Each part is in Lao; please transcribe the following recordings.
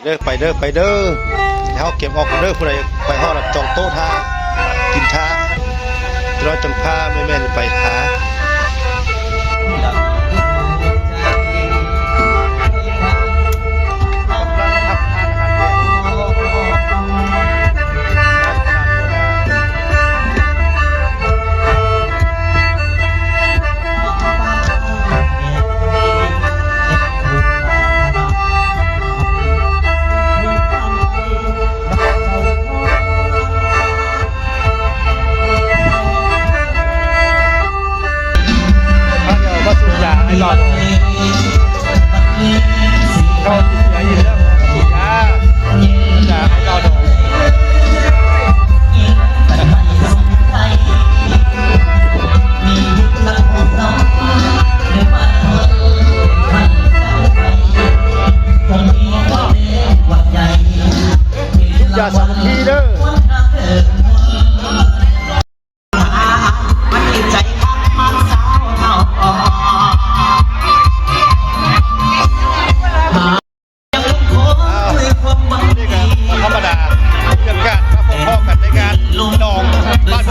ເດີ ໄປເດີ ໄປເດີ ເຮົາເກັບອອກເດີ ຜູ້ໃດໄປຮອດແລ້ວຈອງໂຕະຖ້າ ກິນຖ້າ ເດີ ເຮົາຈັ່ງພາແມ່ໆໄປຫາ. ຢ່າສາມັກຄີເດີ. ອ້າວ ນີ້ກໍບໍ່ທຳມະດາ ມີໂອກາດມາພົບພໍ້ກັນໃນງານດອງບ້ານໂພ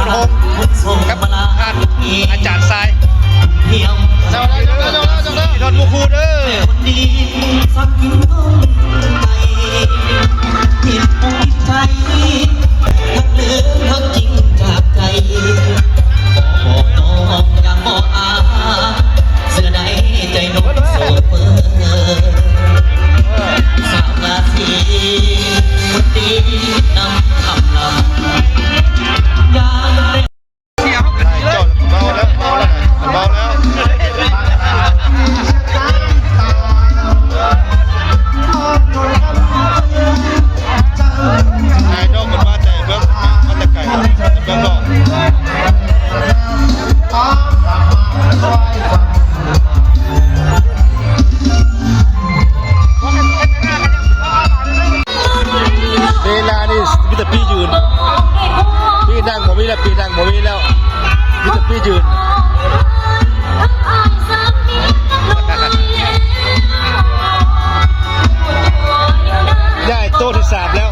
ນໂຮງ ກັບທ່ານອາຈານຊາຍ ເຈົ້າເດີ ເຈົ້າເດີ ເຈົ້າເດີ ທີ່ນອນໝູ່ຄູ່ເດີ. ເວລານີ້ມີແຕ່ປີ້ຢືນ ປີ້ນັ່ງບໍ່ມີແລ້ວ ປີ້ນັ່ງບໍ່ມີແລ້ວ ມີແຕ່ປີ້ຢືນ. ຍ້າຍໂຕະທີສາມແລ້ວ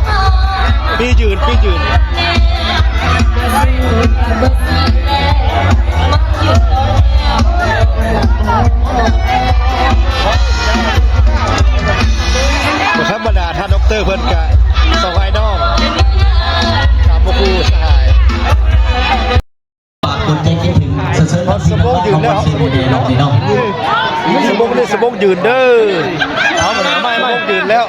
ປີ້ຢືນ ປີ້ຢືນ. ບໍ່ທຳມະດາ ທ່ານດັອກເຕີເພິ່ນກະສອງອ້າຍນ້ອງ ຕາມໝູ່ຄູ່ສະຫາຍ. ຮອດຊົ່ວໂມງຢືນແລ້ວ ຊົ່ວໂມງນີ້ ຊົ່ວໂມງຢືນເດີ ເອົາ ສະໂມງຢືນແລ້ວ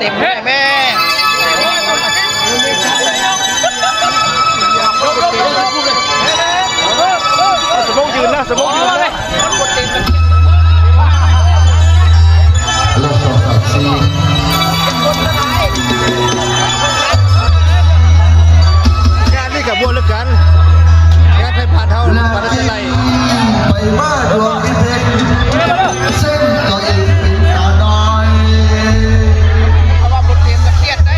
ສະໂມງຢືນນະ ສະໂມງຢືນນະ. ງານນີ້ກໍມ່ວນຄືກັນ ງານໄທບ້ານເຮົາ ປະເທດໄທ ໄປມາດວງພິເສດ ເຊັ່ນກໍອີກເປັນຕານ້ອຍ ເພາະວ່າບໍ່ເຕັມກໍຄຽດໄດ໋.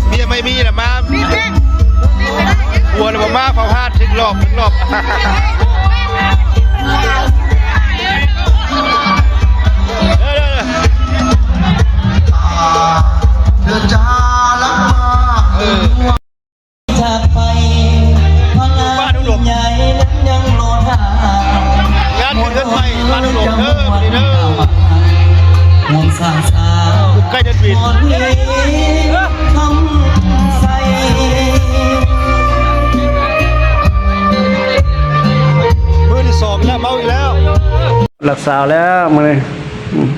ເມຍໄມ່ມີລະມາ ຜົວລະບໍ່ມາ ເຝົ້າຮ້ານຖືກຫຼອກ ຖືກຫຼອກ. ເດີ ເດີ ເດີ ເດີ ຈາລັກມາ ເອີ ຈາກໄປ ພະລານໃຫຍ່ນັ້ນຍັງລໍຖ້າ ງານຂຶ້ນເຮືອນໃໝ່ບ້ານອຸດົມເດີ ມື້ນີ້ເດີ ໃກ້ເດີນບິນ ມື້ທີສອງແລ້ວ ເມົາອີກແລ້ວ. ລັກສາວແລ້ວມື້ນີ້ ອືມ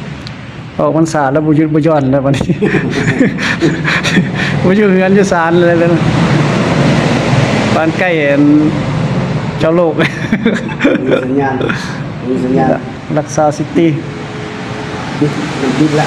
ອອກພັນສາແລ້ວ ບໍ່ຢຸດບໍ່ຢ່ອນແລ້ວບັດນີ້ ບໍ່ຢູ່ເຮືອນຢູ່ສານເລີຍ ປານໃກ້ອັນເຈົ້າໂລກ ມີສັນຍານ ມີສັນຍານ ລັກສາວຊິຕີ ມັນຕິດລະ.